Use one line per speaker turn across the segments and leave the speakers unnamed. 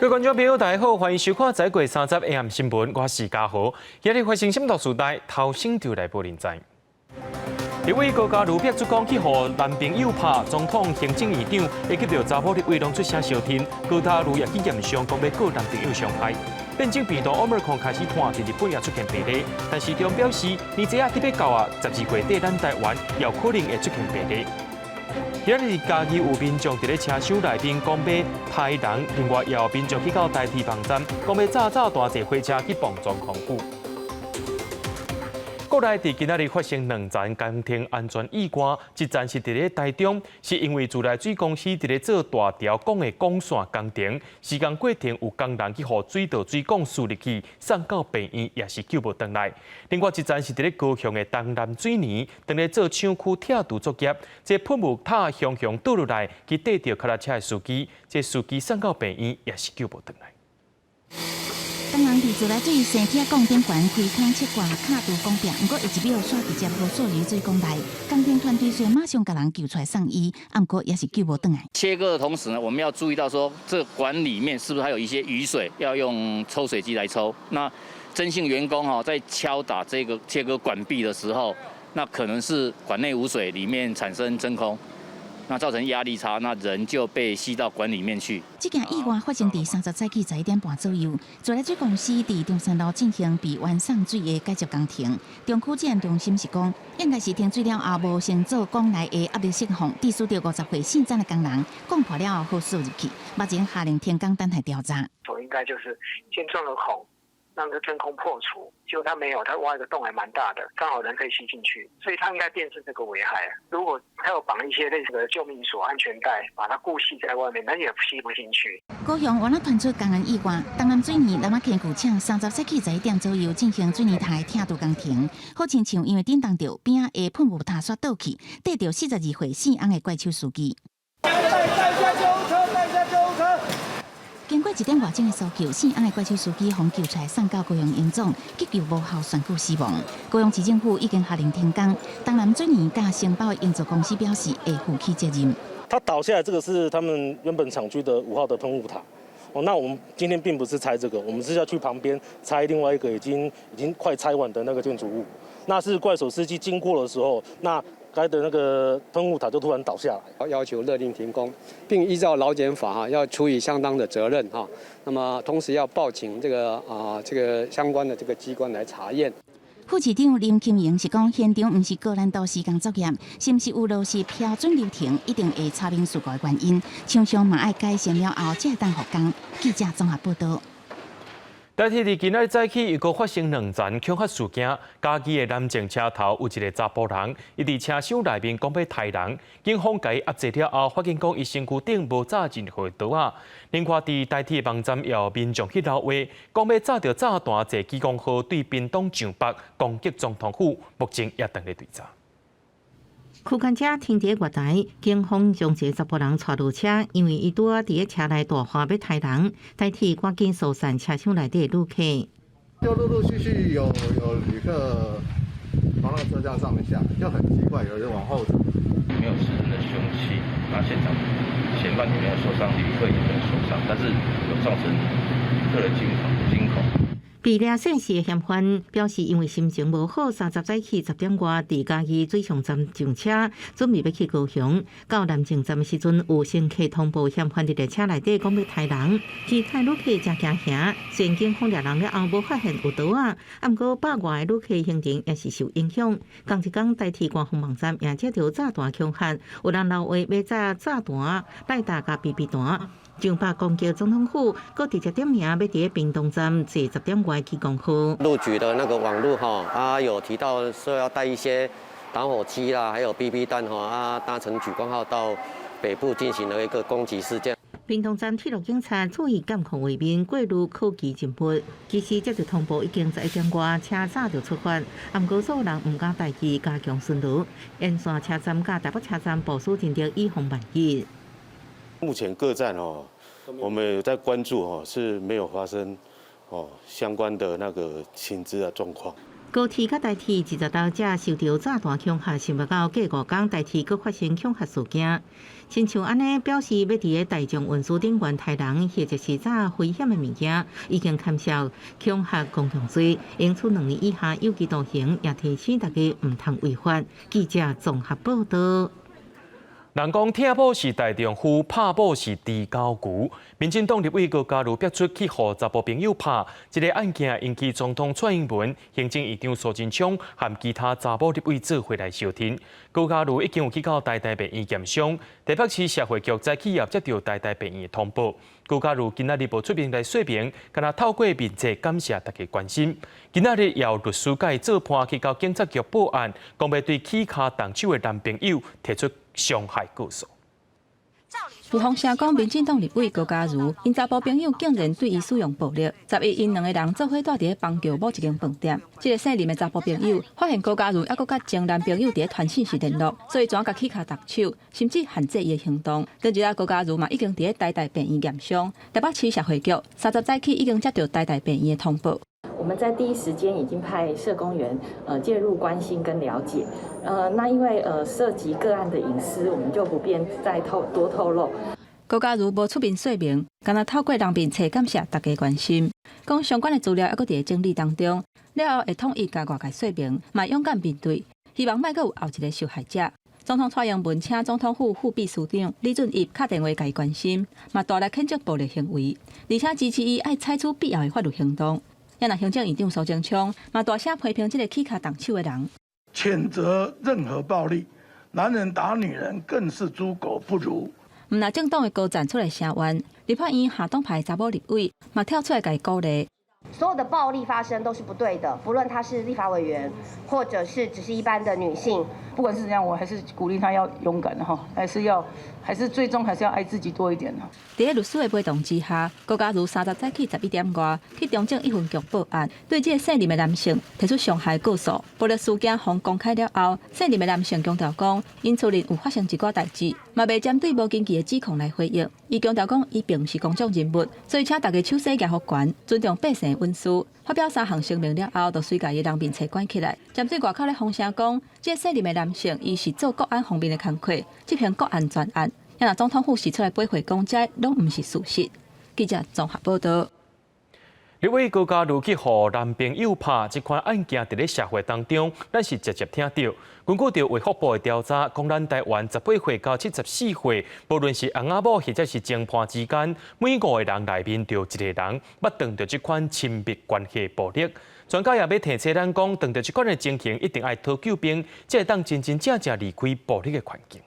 各位觀眾朋友，大家好，歡迎收看再過三十 AM 新聞，我是嘉豪。今日發生什麼大事代，頭先就來報您知。立委高嘉瑜逼出講去予男朋友拍，總統行政院長會記著查某立委攏出聲相挺，高嘉瑜也去驗傷，講欲告男朋友傷害。變種病毒奧密克戎開始湠，佇日本也出現病例，但是中表示，年節仔特別到啊，12月底咱台灣有可能會出現病例。今日嘉義有民眾佇咧車廂內面講欲刣人，另外也有民眾去到台鐵網站講欲炸炸彈坐火車去磅總統府。國內佇今仔日發生兩層工程安全意外，一層是佇咧台中，是因為自來水公司佇咧做大條管的管線工程，施工過程有工人去予水道水管輸入去，送到病院也是救無轉來。另外一層是佇咧高雄的東南水泥，當咧做廠區拆除作業，這噴霧塔雄雄倒落來，去硩著腳踏車的司機，這司機送到病院也是救無轉來。
工人佇自來水生鐵管頂懸開孔切割拆除管壁，毋過下一秒煞直接予注入水管內。工程團隊雖馬上共人救出來送醫，毋過也是救無轉來。
切割的同時呢，我們要注意到說，這管裡面是不是還有一些雨水，要用抽水機來抽。那曾姓員工哈在敲打這個切割管壁的時候，那可能是管內無水，裡面產生真空。那造成壓力差，那人就被吸到管裡面去。
這件意外發生佇30早起11點半左右，自來水公司佇中山路進行避彎送水的改造工程。中區職安中心是講，應該是停水了後無先做管內的壓力釋放，致使著50歲姓曾的工人管破了後予輸入去，目前下令停工等待調查。
應該就是先鑽個孔，讓個真空破除，結果他沒有，他挖一個洞還蠻大的，剛好人可以吸進去，所以他應該辨識這個危害。如果他有綁一些類似的救命索、安全帶，把它固繫在外面，那也吸不進去。
高雄原來傳出工人意外，東南水泥南仔坑舊廠30早起11點左右進行水泥塔的拆除工程，好親像因為震動著邊仔的噴霧塔煞倒去，硩著42歲姓翁的怪手司機。
帶下救護車。
經過一點外鐘的搜救，姓翁的怪手司機予救出來送到高雄榮總，急救無效，宣告死亡。高雄市政府已經下令停工，東南水泥佮承包的營造公司表示會負起責任。
它倒下來，這個是他們原本廠區的5號的噴霧塔。哦，那我們今天並不是拆這個，我們是要去旁邊拆另外一個已經快拆完的那個建築物。那是怪手司機經過的時候，那該的那個噴霧塔就突然倒下來，
要求勒令停工，並依照勞檢法哈要處以相當的責任哈。那麼同時要報請這個相關的這個機關來查驗。
副市長林金榮是講，現場毋是高難度施工作業，是毋是有落實標準流程，一定會查明事故的原因。廠商嘛愛改善了後，才會當復工。記者綜合報道。
台鐵佇今仔日早起又閣發生兩層恐嚇事件，嘉義的南靖車頭有一個查埔人，伊佇車廂內面講欲刣人，警方共伊壓制了後，發現講伊身軀頂無紮任何刀仔。另外，佇台鐵網站也有民眾去留話，講欲炸著炸彈坐莒光號對屏東上北攻擊總統府，目前也正咧追查。
區間車停佇月台，警方將一個查埔人帶落車，因為伊拄仔佇咧車內大喊欲刣人，台鐵趕緊疏散車廂內底旅客。
就陸陸續續有旅客從那個車廂上面下來，就很奇怪，有人往後走。
沒有私人的兇器，那現場嫌犯也沒有受傷，旅客也沒有受傷，但是有造成旅客的驚恐驚恐。
被掠線時的嫌犯表示，因為心情無好，30早起10點外，佇嘉義水上站上車，準備欲去高雄。到南靖站的時陣，有乘客通報嫌犯佇列車內底講欲刣人，其他旅客誠驚嚇，雖然警方掠人了後無發現有刀仔，毋過百外个旅客行程也是受影響。仝一工台鐵官方網站也接著炸彈恐嚇，有人留話欲炸炸彈、賴達佮 BB 彈。上北攻擊總統府，閣直接點名欲佇屏東站坐10點外莒光號。
路局的那個網路哈，啊有提到說要帶一些打火機啦，還有 BB 彈哈，啊搭乘莒光號到北部進行了一個攻擊事件。
屏東站鐵路警察注意監控畫面，過濾可疑人物。其實接著通報已經11點外，車早就出發，毋過所有人毋敢大意，加強巡邏。沿線車站佮台北車站部署人力，以防萬一。
目前各站哦，我們有在關注哦，是沒有發生哦相關的那個情資的狀況。
高鐵佮台鐵20號才受著炸彈恐嚇，想欲到過5工台鐵閣發生恐嚇事件。親像按呢表示欲佇咧大眾運輸頂懸刣人，或者是詐危險的物件，已經牽涉恐嚇公眾罪，應處兩年以下有期徒刑，也提醒大家毋通違法。記者綜合報道。
人講疼某是大丈夫，拍某是豬狗牛。民進黨立委高嘉瑜逼出去予查埔朋友拍，這个案件引起總統蔡英文、行政院長蘇貞昌和其他查某立委做伙來相挺。高嘉瑜已經有去到台大病院驗傷，台北市社會局早起也接到台大病院的通報。高嘉瑜今仔日無出面來說明，干焦透過面冊感謝大家關心。今仔日也有律師共伊做伴去到警察局報案，講欲對起跤動手的男朋友提出傷害告訴。
有風聲講，民進黨立委高嘉瑜，𪜶查埔朋友竟然對伊使用暴力。11，𪜶兩个人做伙蹛佇咧板橋某一間飯店。這个姓林的查埔朋友發現高嘉瑜猶閣佮前男朋友佇咧傳訊息聯絡，所以就共起跤動手，甚至限制伊的行動。當日啊，高嘉瑜嘛已經佇咧台大病院驗傷。台北市社會局30早起已經接到台大病院的通報。
我們在第一時間已經派社工員介入關心跟了解，那因為涉及個案的隱私，我們就不便再多透露。
高嘉瑜無出面說明，干焦透過人面冊感謝大家關心，講相關的資料猶閣佇咧整理當中，了後會統一共外界說明，嘛勇敢面對，希望莫閣有後一个受害者。總統蔡英文請總統府副秘書長李俊逸敲電話共伊關心，嘛大力譴責暴力行為，而且支持伊愛採取必要的法律行動。也若行政院長蘇貞昌嘛大聲批評這个起跤動手的人，
譴責任何暴力，男人打女人更是豬狗不如。
毋但政黨的高層出來聲援，立法院下黨派查某立委嘛跳出來共伊鼓勵。
所有的暴力發生都是不對的，不論他是立法委員，或者是只是一般的女性，
不管是怎樣，我還是鼓勵他要勇敢的哈，還是要，還是最終還是要愛自己多一點。
佇咧律師的陪同之下，高嘉瑜30早起11點外去中正一分局報案，對這个姓林的男性提出傷害告訴。暴力事件予公開了後，姓林的男性強調講，𪜶厝內有發生一寡代誌，嘛袂針對無根據的指控來回應。伊強調講，伊並毋是公眾人物，所以請大家手勢舉予懸，尊重百姓的隱私。發表三項聲明了後，就隨共伊人面冊關起來。針對外口咧風聲講，這个姓林的男性伊是做國安方面的工課，執行國安專案。也若總統府是出來駁回講，這攏毋是事實。記者綜合報道。
立委高嘉瑜去予男朋友拍，這款案件佇咧社會當中，咱是直接聽著。根據著衛福部的調查，講咱台灣18歲到74歲，無論是翁仔某或者是情伴之間，每五個人內面就有一個人捌碰著這款親密關係暴力。專家也欲提醒咱講，碰著這款的情形，一定愛討救兵，才會當真真正正離開暴力的環境。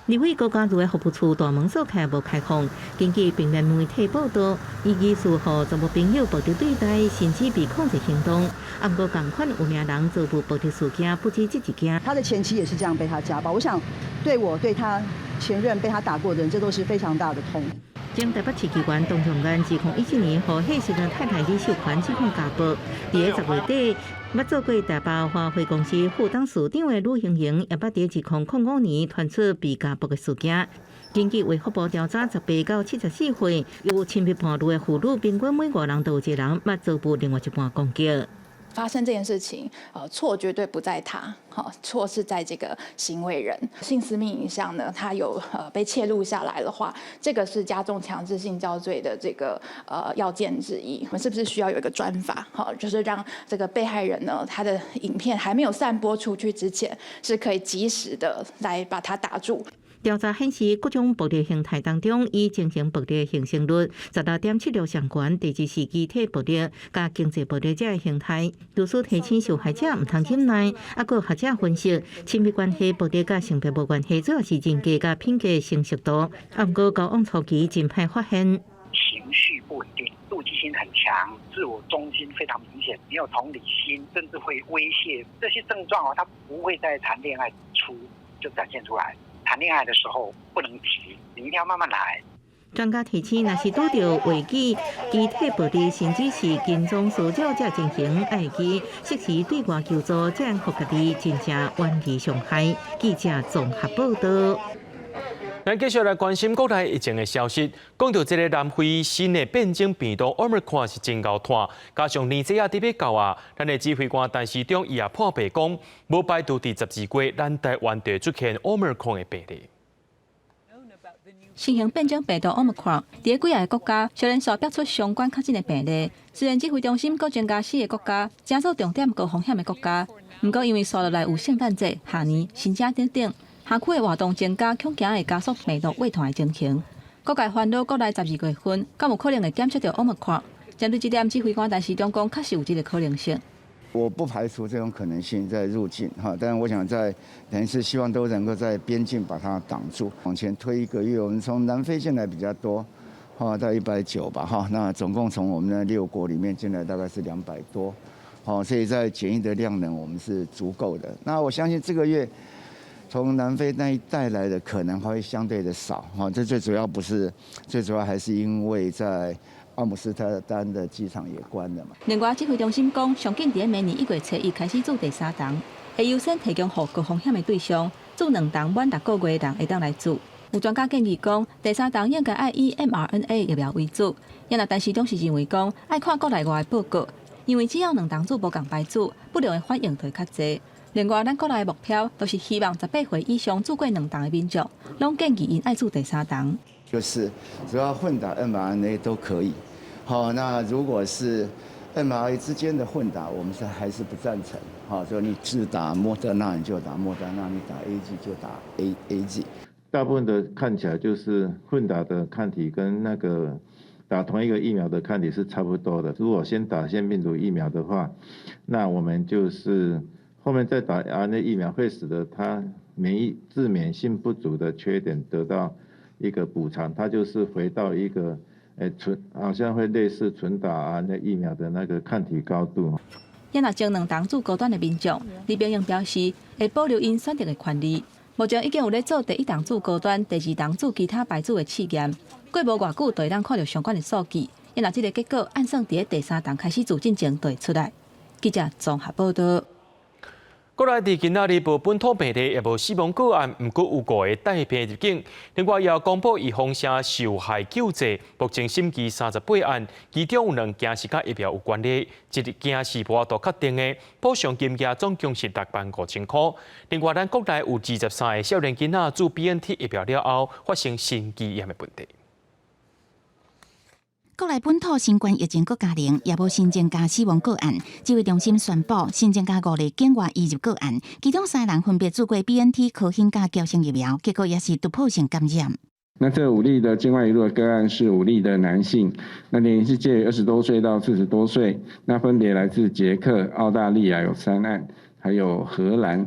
立委高嘉瑜的服務處大門鎖起無開放。根據平面媒體報道，伊疑似予查某朋友暴力對待，甚至被控制行動。啊，毋過仝款有名人遭遇暴力事件，不止這一件。
他的前妻也是這樣被他家暴。我想，對我對他前任被他打過的人，這都是非常大的痛。
前台北市議員董仲元2017年予彼時陣太太李秀環指控家暴，佇咧10月底，捌做過台北華匯公司副董事長的呂英瑩，也捌佇2005年傳出被家暴的事件。根據衛福部調查，18到74歲有親密伴侶的婦女，平均每五人就有一個人捌遭遇另外一半攻擊。
發生這件事情，錯絕對不在他，好，錯是在這個行為人。性私密影像呢，它有被竊錄下來的話，這個是加重強制性交罪的這個要件之一。我們是不是需要有一個專法，好，就是讓這個被害人呢，他的影片還沒有散播出去之前，是可以及時的來把它打住。
調查顯示，各種暴力形態當中，以精神暴力形成率16.76上懸，第二是肢體暴力佮經濟暴力這个形態。律師提醒受害者毋通忍耐，啊，閣有學者分析，親密關係暴力佮性別無關係，主要是人格佮品格成熟度。啊，毋過交往初期真歹發現。
情緒不穩定，妒忌心很強，自我中心非常明顯，沒有同理心，甚至會威脅。這些症狀哦，他不會在談戀愛初就展現出來。談戀愛的時候不能急，你一定要慢慢來。
專家提醒，若是拄著話語、肢體暴力，甚至是跟蹤騷擾這情形，愛記適時對外求助，才會予家己真正遠離傷害。記者綜合報道。
咱繼續來關心國內疫情的消息。講到這个南非新的變種病毒奧密克戎是真𠢕湠，加上年節仔佇欲到啊，咱的指揮官陳時中伊也破白講，無排除佇12月，咱台灣就會出現奧密克戎的病例。
新型變種病毒 Omicron 佇幾个國家，相連續爆出相關確診的病例。雖然指揮中心閣增加四个國家，成做重點高風險的國家，毋過因為紲落來有聖誕節、跨年、新正等等，社區的活動增加，恐驚會加速病毒匯傳的情形。各界煩惱國內12月份，敢有可能會檢測著 Omicron？針對這點，指揮官陳時中講，確實有這个可能性。
我不排除這種可能性在入境哈，但我想在等於是希望都能夠在邊境把它擋住。往前推一個月，我們從南非進來比較多，哈，到190吧，哈，那總共從我們的六國裡面進來大概是200多，好，所以在檢疫的量能我們是足夠的。那我相信這個月從南非那一帶來的可能會相對的少，哈，這最主要不是，最主要還是因為在阿姆斯特丹的機場也關了嘛。
另外，指揮中心講，上緊佇明年1月初一開始注第三針，會優先提供予高風險的對象，注兩針滿6個月的人會當來注。有專家建議講，第三針應該愛以 mRNA 疫苗為主。也若陳時中是認為講，愛看國內外的報告，因為只要兩針注無仝牌子，不良的反應就會較濟。另外，咱國內的目標都是希望18歲以上注過兩針的民眾，攏建議𪜶愛注第三針。
就是只要混打 mRNA 都可以。好，那如果是 mRNA 之間的混打，我們是還是不贊成。好，所以你只打莫德納你就打莫德納，你打 AZ 就打 AZ。
大部分的看起來就是混打的抗體跟那個打同一個疫苗的抗體是差不多的。如果先打腺病毒疫苗的話，那我們就是後面再打 RNA 疫苗，會使得它免疫自免性不足的缺點得到一個補償，它就是回到一個純，好像會類似純打 RNA 疫苗的那個抗體高度。
也若前兩針注高端的民眾，李炳榮表示會保留𪜶選擇的權利。目前已經有咧做第一針注高端，第二針注其他牌子的試驗，過無偌久就會當看著相關的數據。也若這个結果按算佇第三針開始注進前就會出來。記者綜合報道。
國內佇今仔日無本土病例，也無死亡個案，毋過有五个帶病入境。另外，也公布預防城受害救濟，目前審議38案，其中有兩件是佮疫苗有關係，一件是無法度確定的，補償金額總共是6萬5千箍。另外，咱國內有23个少年囡仔注 BNT 疫苗了後，發生心肌炎的問題。
國內本土新冠疫情閣加零，也無新增加死亡個案。指揮中心宣布新增加五例境外移入個案，其中三人分別注過 BNT、科興佮嬌生疫苗，結果也是突破性感染。
那這五例的境外移入的個案是五例的男性，那年齡是介於20多歲到40多歲，那分別來自捷克、澳大利亞有三案，還有荷蘭。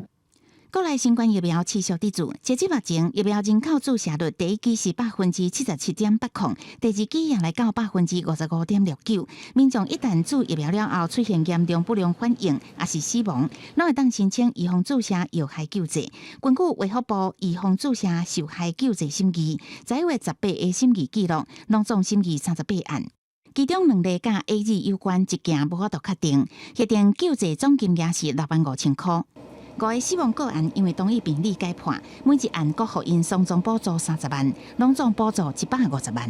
國內新冠疫苗持續佇注，截至目前，疫苗人口注射率第一劑是77.80%，第二劑也來到55.69%。民眾一旦注疫苗了後出現嚴重不良反應，抑是死亡，攏會當申請預防注射藥害救濟。根據衛福部預防注射受害救濟審議，11月18個審議記錄，攏總審議38案。其中兩例佮 AZ 有關，一件無法度確定，核定救濟總金額是6萬5千箍。五个死亡個案因為同一病理改判，每一案閣予𪜶雙重補助30萬，攏總補助150萬。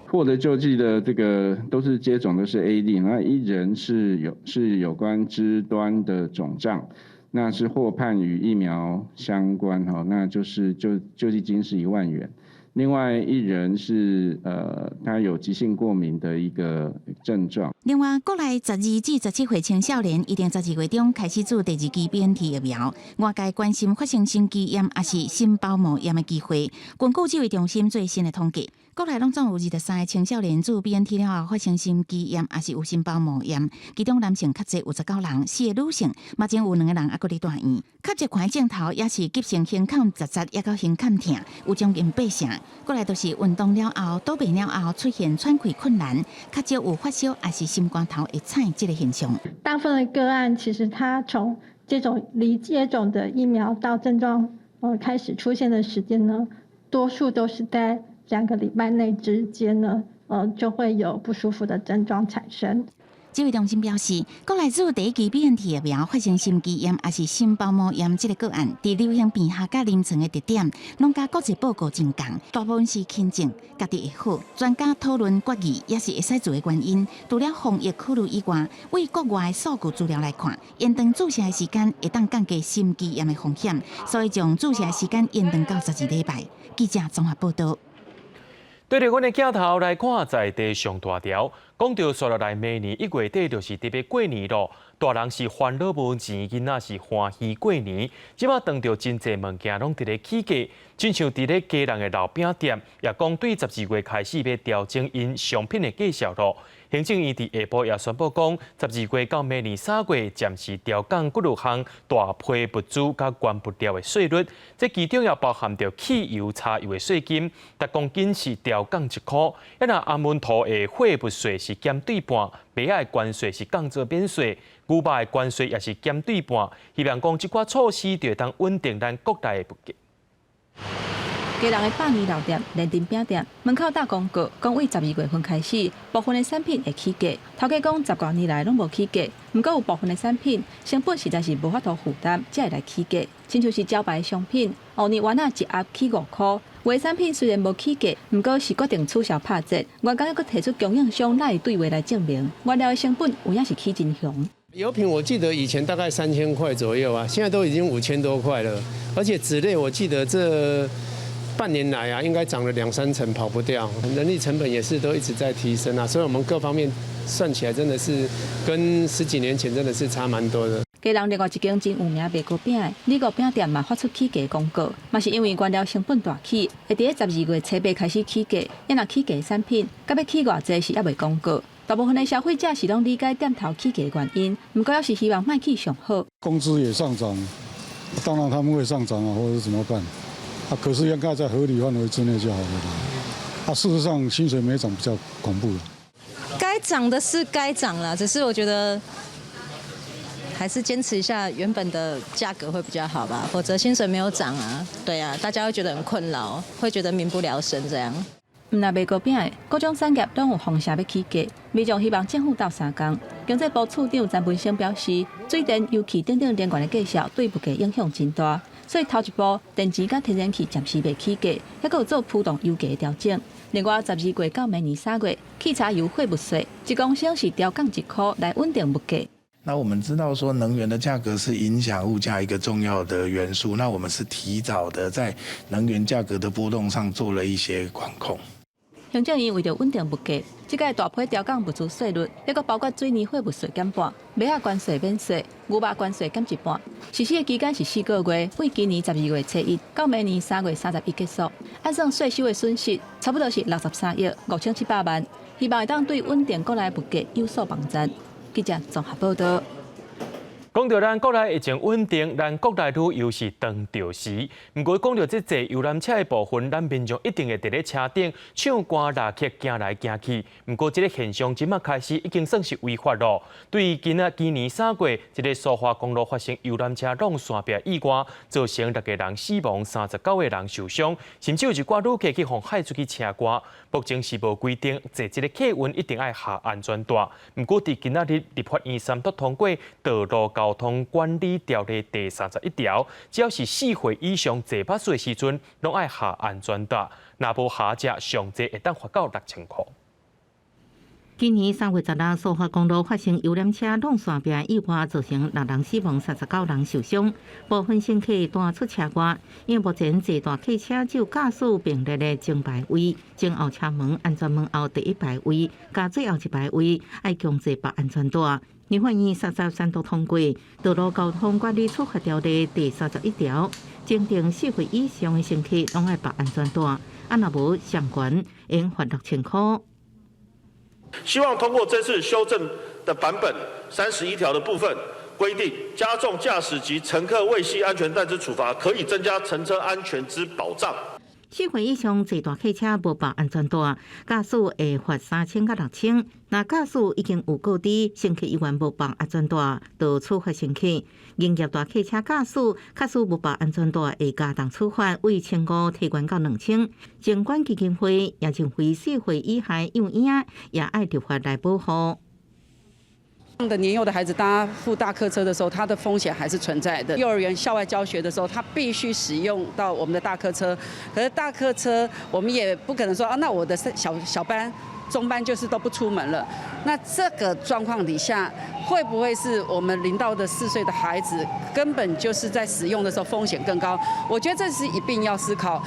獲得救濟的這個都是接種的是 AZ，那一人是有關肢端的腫脹，那是獲判與疫苗相關哈，那就是救濟金是1萬元。另外一人是他有急性過敏的一個症狀。
另外，國內12至17歲青少年，預定12月中開始注第二劑 BNT 疫苗。外界關心發生心肌炎抑是心包膜炎的機會。根據指揮中心最新的統計，國內攏總有23个青少年注 BNT 了後發生心肌炎，抑是有心包膜炎，其中男性較濟有19人，四个女性，目前有兩个人猶閣佇住院。較濟看症頭也是急性胸腔窒窒，抑閣胸腔疼，有將近八成。過來就是運動了後、倒爬了後出現喘氣困難，較少有發燒，抑是心肝頭會顫這个現象。
大部分的個案其實他從接種離接種的疫苗到症狀開始出現的時間呢，多數都是在2個禮拜內之間呢，就會有不舒服的症狀產生。
指揮中心表示，國內注第一劑 BNT 疫苗發生心肌炎抑是心包膜炎這个個案，佇流行病學佮臨床的特點，攏佮國際報告真仝，大部分是輕症，家己會好。專家討論決議，也是會使做的原因。除了防疫考慮以外，對國外的數據資料來看，延長注射的時間會當降低心肌炎的風險，所以將注射的時間延長到12禮拜。記者綜合報道。
對著阮的鏡頭來看，在地上大條，講著紲落來，明年1月底就是特別過年囉。大人是煩惱無錢，囡仔是歡喜過年。這馬當著真濟物件攏佇咧起價，親像佇咧基隆的老餅店，也講對12月開始欲調整𪜶商品的價數囉。行政院佇下晡也宣布講，12月到明年3月暫時調降幾若項大批物資佮原物料的稅率，這其中也包含著汽油、柴油的稅金，逐公斤是調降1箍。啊若紅毛塗的貨物稅是減對半，麥仔的關稅是降做免稅，牛肉的關稅也是減對半。希望講這寡措施就會當穩定咱國內的物價。
基隆的百年老店連鎮餅店門口貼公告，講對12月份開始，部分的產品會起價。頭家講十多年來攏無起價，毋過有部分的產品成本實在是無法度負擔，才會來起價。親像是招牌商品，芋泥丸仔一盒起5箍。有的產品雖然無起價，毋過是決定取消拍折。員工猶閣提出供應商來對話來證明，原料的成本有影是起真雄。
油品我記得以前大概3000塊左右啊，現在都已經5000多塊了。而且紙類我記得這半年來啊，應該漲了兩三成，跑不掉。人力成本也是都一直在提升啊，所以我們各方面算起來，真的是跟十幾年前真的是差蠻多的。
基隆另外一間真有名賣糕餅的李國餅店嘛發出起價公告，嘛是因為原料成本大起，會佇咧12月初八開始起價。若起價產品，佮欲起偌濟是猶未公告。大部分的消費者是攏理解店頭起價原因，毋過猶是希望莫起上好。
工資也上漲，當然他們會上漲啊，或者怎麼辦？啊，可是應該在合理範圍之內就好了。啊，事實上薪水沒漲比較恐怖。
該漲的是該漲了，只是我覺得還是堅持一下原本的價格會比較好吧，否則薪水沒有漲啊，對啊，大家會覺得很困擾，會覺得民不聊生這樣。
毋但賣糕餅的，各種產業攏有風聲欲起價，民眾希望政府鬥相共。經濟部次長陳文生表示，水電、油氣等等能源的價數對物價影響真大，所以頭一步電池佮天然氣暫時袂起價，猶閣有做浮動油價的調整。另外，12月到明年3月，汽柴油貨物稅一公升是調降1箍來穩定物價。
那我們知道說能源的價格是影響物價一個重要的元素，那我們是提早的在能源價格的波動上做了一些管控。
行政院為著穩定物價，這擺大批調降物資稅率，猶閣包括水泥貨物稅減半，麥仔關稅免稅，牛肉關稅減一半。實施的期間是4個月，對今年12月初一到明年3月31結束。按算稅收的損失，差不多是63億5700萬。希望會當對穩定國內物價有所幫助。記者綜合報道。
講著咱國內疫情穩定，咱國內旅遊是當著時。毋過講著這坐遊覽車的部分，咱民眾一定會佇咧車頂唱歌拉曲，行來行去。毋過這个現象這馬開始已經算是違法囉。對今仔今年3月，這个蘇花公路發生遊覽車挵山壁意外，造成六個人死亡，39個人受傷，甚至有一寡旅客去予害出去車外。目前是無規定坐這个客運一定愛繫安全帶。毋過佇今仔日立法院三讀通過道路交通管理條例第31條，只要是4歲以上坐巴士的時陣，攏愛繫安全帶。若無繫者，上濟會當罰到6000箍。
今年3月16，蘇花公路發生遊覽車挵山壁意外，造成六人死亡、39人受傷。部分乘客彈出車外，因為目前坐大客車只有駕駛並列的前排位，前後車門安全門後第一排位，佮最後一排位愛強制綁安全帶。立法院30三讀通過《道路交通管理處罰條例》第31條，規定4歲以上的乘客攏愛綁安全帶，啊若無上懸會罰6000箍。
希望通過這次修正的版本31條的部分規定，加重駕駛及乘客未繫安全帶之處罰，可以增加乘車安全之保障。
4歲以上坐大客車無綁安全帶，駕駛會罰3000到6000。若駕駛已經有告知乘客猶原無綁安全帶，就處罰乘客。營業大客車駕駛確實無綁安全帶，會加重處罰，為1500提懸到2000。疾管基金會也認為4歲以下幼嬰也愛立法來保護。
的年幼的孩子搭附大客車的時候，他的風險還是存在的。幼兒園校外教學的時候，他必須使用到我們的大客車。可是大客車，我們也不可能說啊，那我的小小班、中班就是都不出門了。那這個狀況底下，會不會是我們0到4歲的孩子根本就是在使用的時候風險更高？我覺得這是一併要思考。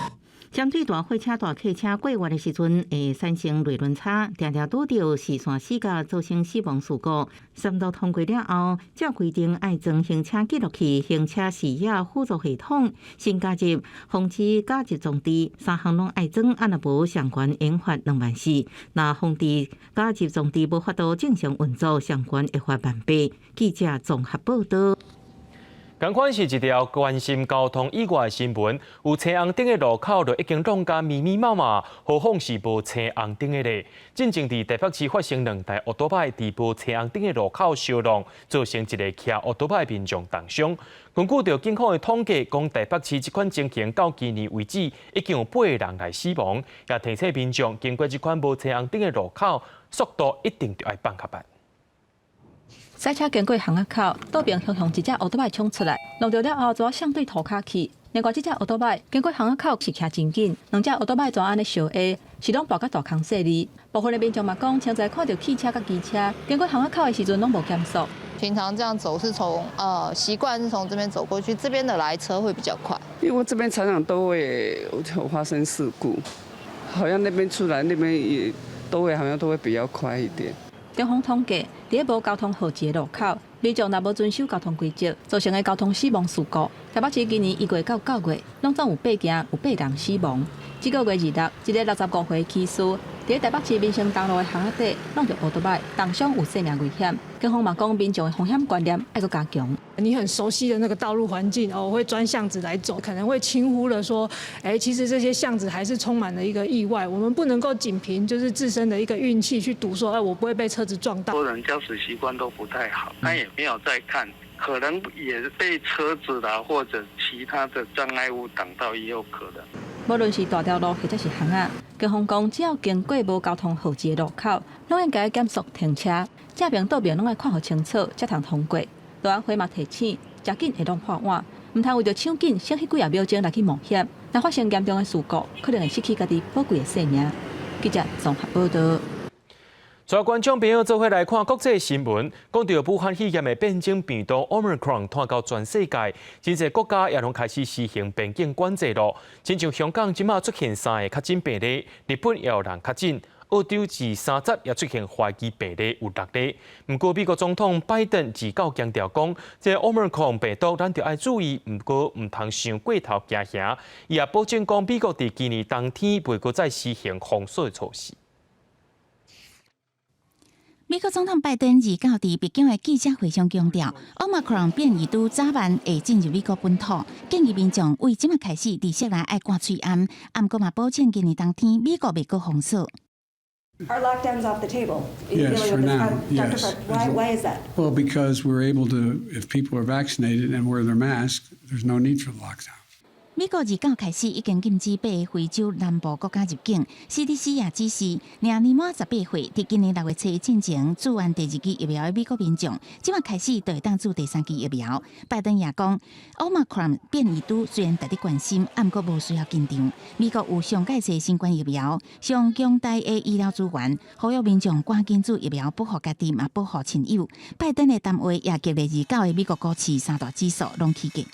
針對大貨車、大客車過彎的時陣會產生內輪差，定定拄著視線死角，造成死亡事故。三讀通過了後，照規定愛裝行車記錄器、行車視野輔助系統，新加入防止加入裝置，三項攏愛裝，啊若無相關應罰2萬4。若防止加入裝置無法度正常運作，相關會罰1萬8。記者綜合報道。
仝款是一條關心交通意外的新聞，有青紅燈的路口就已經弄甲密密麻麻，何況是無青紅燈的咧。進前佇台北市發生兩台歐多擺佇無青紅燈的路口相撞，造成一个騎歐多擺民眾重傷。根據著警方的統計，講台北市這款情形到今年為止，已經有八个人來死亡。也提醒民眾，經過這款無青紅燈的路口，速度一定著愛放較慢。
賽車經過巷仔口，倒爿雄雄一隻歐多擺衝出來，撞著了後，就向對塗跤去。另外，這隻歐多擺經過巷仔口是騎真緊，兩隻歐多擺怎按呢相挨，是攏跋甲大空細膩。部分的民眾嘛講，現在看著汽車佮機車經過巷仔口的時陣，攏無減速。
平常這樣走是從習慣是從這邊走過去，這邊的來車會比較快。
因為這邊常常都會有發生事故，好像那邊出來，那邊也都會好像都會比較快一點。
警方統計，佇咧無交通號誌的路口，民眾若無遵守交通規則，造成的交通死亡事故，台北市今年1月到9月，攏總有八件有八人死亡。這個月26，一个65歲騎士，佇咧台北市民生東路的巷仔底，撞著歐多擺，重傷有生命危險。警方嘛講，民眾的風險觀念愛閣加強。
你很熟悉的那個道路環境哦，會鑽巷子來走，可能會輕忽了說，哎，其實這些巷子還是充滿了一個意外。我們不能夠僅憑就是自身的一個運氣去賭說，哎，我不會被車子撞到。
多人駕駛習慣都不太好，他也沒有在看，可能也被車子啦或者其他的障礙物擋到，也有可能。
無論是大條路或者是巷仔，警方講，只要經過無交通號誌的路口，攏應該減速停車，正爿倒爿攏愛看予清楚，才通通過。路安會嘛提醒，誠緊會弄破碗，毋通為著搶緊省彼幾仔秒鐘來去冒險，若發生嚴重的事故，可能會失去家己寶貴的性命。記者綜合報道。
全觀眾朋友做伙來看國際新聞，講著武漢肺炎的變種病毒 Omicron 傳到全世界，真濟國家也攏開始實行邊境管制囉。親像香港這馬出現三个確診病例，日本也有人確診，澳洲自30也出現懷疑病例有六例。毋過美國總統拜登自九強調講，這 Omicron 病毒咱著愛注意，毋過毋通傷過頭驚嚇。伊也保證講，美國佇今年冬天袂閣再實行封鎖措施。
美國總統拜登29佇白宮的記者會上強調，Omicron 變異株早晚會進入美國本土，建議民眾為這馬開始佇室內愛掛喙罨，毋過嘛保證今年冬天美國袂閣封鎖。
Are lockdowns off the table?
Yes, for now. Yes.
Why? Why is that?
Well, because we're able to, if people are vaccinated and wear their mask, there's no need for the lockdown.
美國29開始已經禁止八个非洲南部國家入境，CDC 也指示，年滿18歲，佇今年6月初進前注完第二劑疫苗的美國民眾，這馬開始就會當注第三劑疫苗。拜登也講，Omicron 變異株雖然值得關心，毋過無需要緊張。美國有上蓋濟新冠疫苗，上強大的醫療資源，呼籲民眾趕緊注疫苗，保護家己，嘛保護親友。拜登的談話也激勵29的美國股市三大指數攏起價。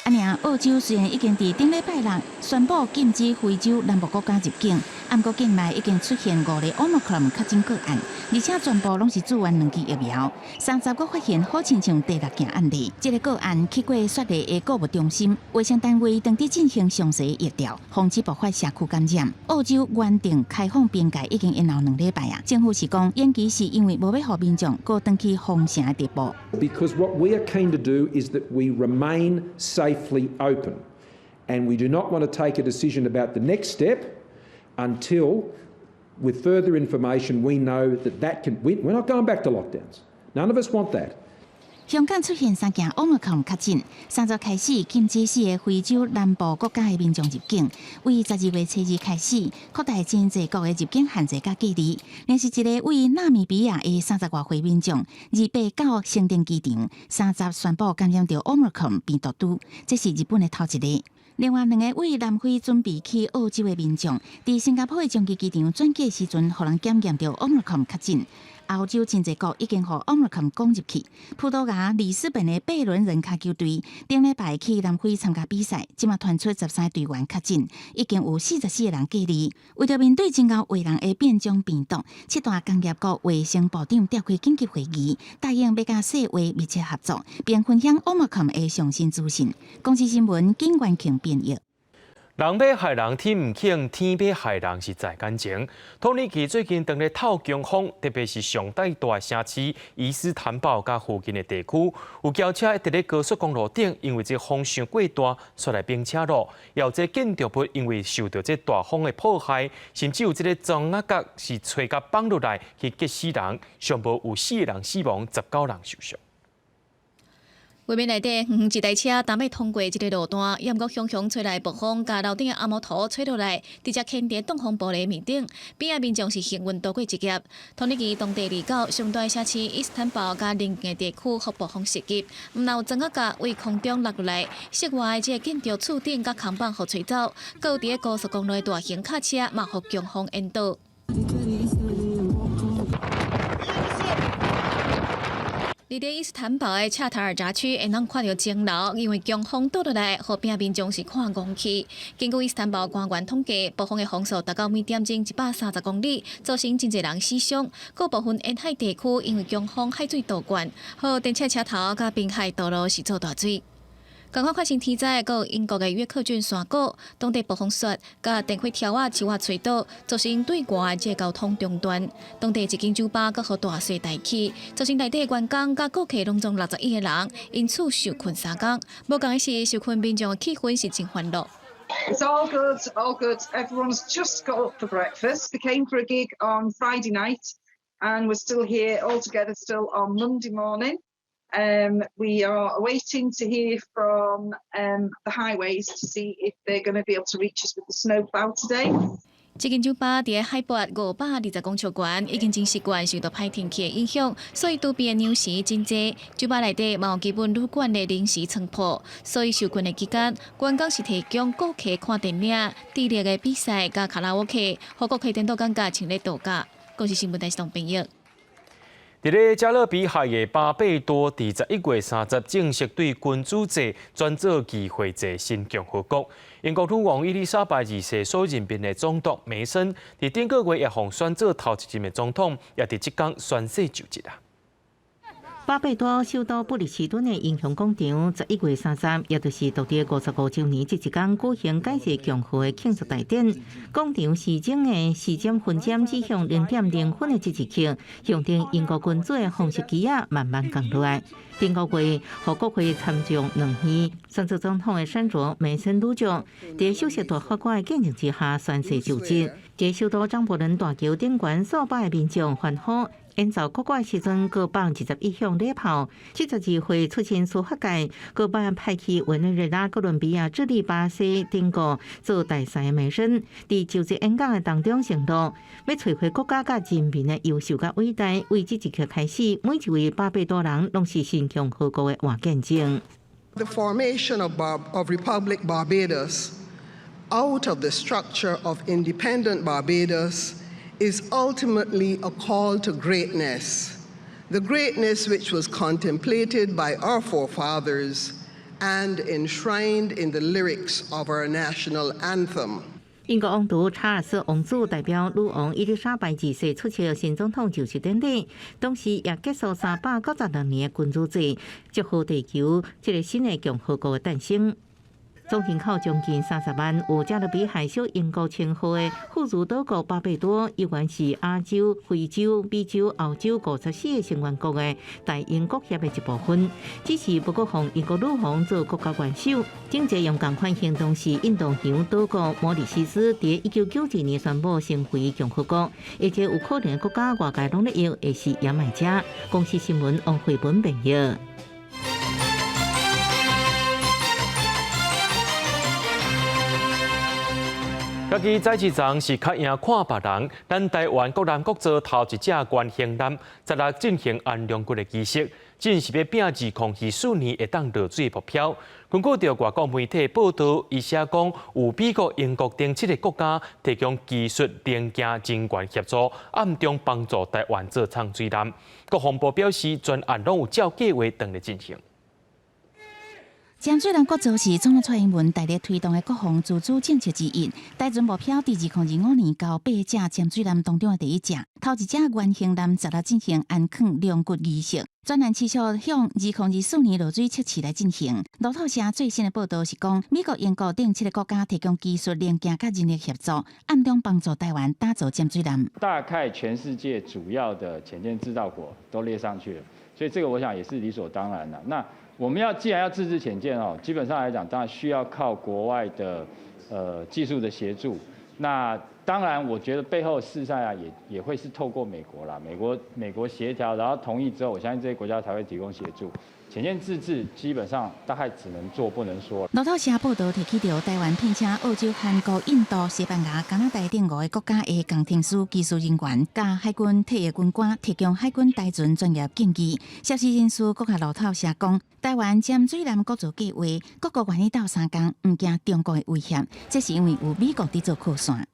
啊爾，澳洲雖然已經佇頂禮拜六宣布禁止非洲南部國家入境，毋過境內已經出現五例 Omicron 確診個案，而且全部攏是注完兩劑疫苗。30閣發現好親像第六件案例，這个個案去過雪梨的購物中心，衛生單位當地進行詳細疫調，防止爆發社區感染。澳洲原定開放邊界已經延後2禮拜啊，政府是講延期是因為無欲予民眾閣轉去封城的地步。
Because what we are keen to do is that we remain safely open, and we do not want to take a decision about the next step until, with further information, we know that that can. We're not going back to lockdowns. None of us want that.
香港出現三件 Omicron 確診，30開始禁止四个非洲南部國家的民眾入境。為12月初2開始，擴大真濟國的入境限制佮隔離。另是一个位納米比亞的30外歲民眾，28到成田機場，30宣布感染著 Omicron 病毒株，這是日本的頭一例。另外兩个位南非準備去澳洲的民眾，佇新加坡的樟宜機場轉機的時陣，予人檢驗著 Omicron 確診。歐洲真濟國已經予 Omicron 攻入去。葡萄牙里斯本的貝倫人跤球隊頂禮拜去南非參加比賽，這馬傳出13隊員確診，已經有44個人隔離。為著面對真𠢕嚇人的變種病毒，七大工業國衛生部長召開緊急會議，答應欲佮世衛密切合作，並分享 Omicron 的上新資訊。公視新聞金元慶編譯。
人欲害人天毋肯，天欲害人是在眼前。土耳其最近當咧透強風，特別是上大的城市伊斯坦堡佮附近的地區，有轎車佇咧高速公路頂，因為這風傷過大，紲來崩車路；也有這建築物因為受著這大風的破壞，甚至有這个磚仔角是吹共放落來去擊死人，上無有四個人死亡，19人受傷。
畫面內底，遠遠一台車擔欲通過這个路段，猶毋過雄雄吹來暴風，共樓頂的阿摩托吹落來，直接牽佇擋風玻璃面頂，邊仔民眾是幸運躲過一劫。土耳其當地29，上大城市伊斯坦堡佮鄰近的地區予暴風襲擊，毋但有磚仔角對空中落落來，室外的這个建築厝頂佮扛棒予吹走，閣有佇咧高速公路的大型卡車嘛予強風淹倒。佇咧伊斯坦堡的恰塔爾閘區，會當看著鐘樓，因為強風倒落來，予邊仔民眾是看戇去。根據伊斯坦堡官員統計，暴風的風速達到每點鐘130公里，造成真濟人死傷。閣部分沿海地區因為強風海水倒灌，予電車車頭佮濱海道路是做大水。仝款發生天災，閣有英國的約克郡山谷，當地暴風雪佮電火柱仔樹仔吹倒，造成對外的這交通中斷。當地一間酒吧閣予大水帶去，造成內底員工佮顧客攏總61個人，因此受困3工。無仝的是，受困民眾的氣氛是真歡樂。
It's all good, all good. Everyone's just got up for breakfast. They came for a gig on Friday night, and we're still here all together still on Monday morning. We are waiting to hear from the highways to see if they're going to be able to reach us with the snowplow today.
這間酒吧佇海拔520公尺懸，已經真習慣受到歹天氣的影響，所以周邊的鳥時真濟。酒吧內底嘛有基本旅館的臨時床鋪，所以受困的期間，員工是提供顧客看電影、智力的比賽佮卡拉 OK，予顧客顛倒感覺像咧度假。公視新聞台視編譯。
佇咧加勒比海的巴貝多，佇11月30正式對君主制轉做議會制新共和國。英國女王伊麗莎白二世所任命的總督梅森，佇頂個月也予選做頭一任的總統，也佇這工宣誓就職啊。
巴貝多首都布里斯敦的英雄廣場，11月30，也就是獨立55週年這一工舉行改制共和的慶祝大典。廣場時鐘的時針分針指向0點0分的這一刻，象徵英國君主的紅色旗仔慢慢降落來。頂個月，予國會參眾兩院選做總統的選擇梅森女將，佇首席大法官的見證之下宣誓就職。佇首都張伯倫大橋頂懸數百个民眾歡呼。演奏國歌時陣，各放21響禮炮。72歲出身司法界，閣捌派去委內瑞拉、哥倫比亞、智利、巴西等國做大使的梅森，佇就職演講的當中承諾，欲揣回國家佮人民的優秀佮偉大。為這一刻開始，每一位巴貝多人攏是新共和國的活見證。
The formation of Republic Barbados out of the structure of independent Barbados is ultimately a call to greatness, the greatness which was contemplated by our forefathers and enshrined in the lyrics of our national anthem.
英國王儲查爾斯王子代表女王伊麗莎白二世出席新總統就職典禮，同時也結束396年的君主制，祝賀地球這个新的共和國的誕生。總人口將近30萬，有加勒比海小英國稱號的富裕島國巴貝多，猶原是亞洲、非洲、美洲、歐洲54個成員國的大英國協的一部分。只是無閣予英國女王做國家元首。頂濟用仝款行動是印度洋島國摩里西斯，佇1992年宣布成為共和國，而且有可能國家外界攏咧搖，會是牙買加。公視新聞王慧文編譯。
家己宰市場是較贏看別人，咱台灣國艦國造頭一隻原型艦，昨日進行安龍骨的儀式，正是欲拚2024年會當落水的目標。根據著外國媒體報道，伊寫講有美國、英國等七个國家提供技術、零件、人員協助，暗中幫助台灣做藏水艦。國防部表示，全案攏有照計劃當咧進行。
潛水艦國造是總統蔡英文大力推動的國防自主政策之一。台船目標佇2025年交八隻潛水艦當中的第一隻，頭一隻原型艦昨日進行安囥龍骨儀式，專案持續向2024年落水測試來進行。路透社最新的報道是講，美國、英國等七个國家提供技術、零件佮人力協助，暗中幫助台灣打造潛水艦。
大概全世界主要的潛艦製造國都列上去了，所以這個我想也是理所當然的。那我們要既然要自製潛艦哦，基本上來講，當然需要靠國外的技術的協助。那當然，我覺得背後事實上啊，也會是透過美國啦，美國協調，然後同意之後，我相信這些國家才會提供協助。潛艦自製基本上大概只能做不能說。
路透社報道提起著台灣聘請澳洲、韓國、印度、西班牙、加拿大等五个國家的工程師、技術人員，佮海軍退役軍官提供海軍台船專業建議。消息人士閣共路透社講，台灣潛水艦國造計劃，各國願意鬥相共，毋驚中國的威脅，這是因為有美國佇做靠山。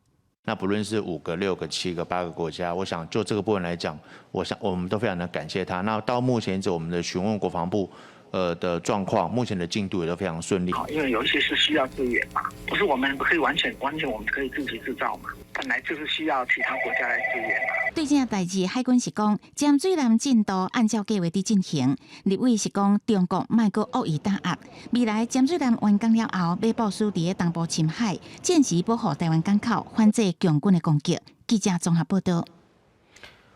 那不論是5個、6個、7個、8個國家，我想就這個部分來講，我想我們都非常的感謝他。那到目前為止，我們的詢問國防部，的狀況，目前的進度也都非常順利。
因為有一些是需要支援嘛，不是我們可以完全完全我們可以自己製造嘛，本來就是需要其他國家來支援嘛。
對這代誌，海軍是講潛水艦進度按照計劃佇進行。立委是講中國莫閣惡意打壓，未來潛水艦完工了後，欲部署佇咧東部深海，暫時保護台灣港口，反制共軍的攻擊。記者綜合報道。